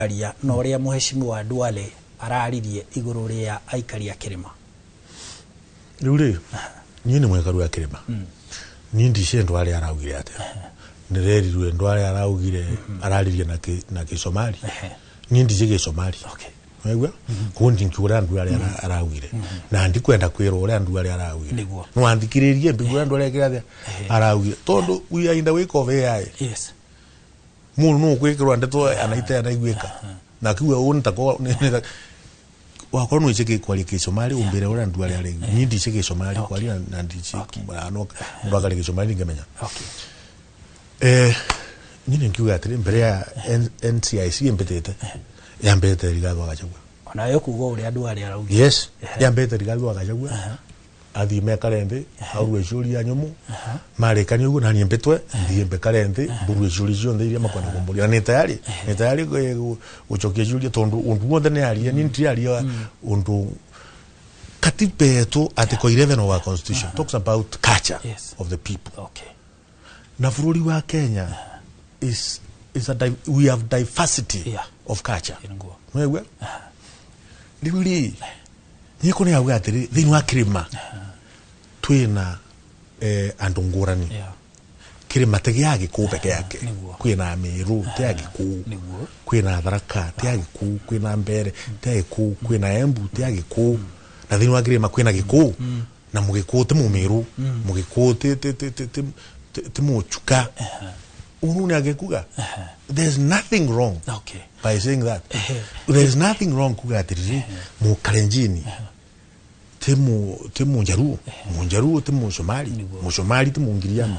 Aria na ũrĩa Mheshimiwa Duale araririe igũrũ rĩa aikari a kĩrĩma. Rĩu rĩ, niĩ nĩ mwĩkaru wa kĩrĩma. Niĩ ndicĩ Ndwale araugire atĩa. Nĩrerirwe Ndwale araugire araririe na Kĩsomali. Niĩ ndicĩ Gĩsomali. Waigua? Koguo ndingiuga ũrĩa Ndwale araugire. Na ndikwenda kwĩrwo ũrĩa Ndwale araugire. No anthikĩrĩrie mbigue ũrĩa Ndwale ekire atĩa araugire. Tondũ we are in the wake of AI. Mundu no kwikirwa ndeto anaite anaiguika na kiuga uu nitako wakorwo no iche kwaria Kisomali umbire uria ndu aria ari ni ndiche Kisomali kwaria na ndiche no ndu akaria Kisomali ngemenya. Nyine nkiuga atiri mbere ya NCIC embetete yambete Rigathi wa Gachagua. Onawe kuga uria andu aria araugire. Yes, yambete Rigathi wa Gachagua athii mekare nthi aurwe ciũria nyũmũ marĩkania ũguo naniĩ mbĩtwe thiĩ mbĩkare nthĩ mburue ciũria ciothe iria makwenda kũmbũria na nĩ tayari gũcokia ciũria tondũ ũndũ wothe nĩ aria niĩ ndiraria ũndũ. Katiba yetu, Article 11 of our Constitution talks about culture of the people. Na bũrũri wa Kenya is a we have diversity of culture. Mwegua rĩu rĩ niĩ kũ nĩ auga atĩrĩ thĩinĩ wa kĩrĩma twĩna andũ ngũrani. Kĩrĩma ti gĩa Gĩkũyũ peke yake. Kwĩna Mĩrũ ti ya Gĩkũyũ, kwĩna Tharaka ti ya Gĩkũyũ, kwĩna Mbere ti ya Gĩkũyũ, kwĩna Embu ti ya Gĩkũyũ, na thĩinĩ wa kĩrĩma kwĩna Gĩkũyũ na Mũgĩkũyũ ti Mũmĩrũ, Mũgĩkũyũ ti Mũchuka. Ũũ nĩ angĩkuga there's nothing wrong by saying that. There is nothing wrong kuga atĩrĩrĩ Mũkalenjini ti Mũnjaruo, Mũnjaruo ti Mũsomali, Mũsomali ti Mũngiriama.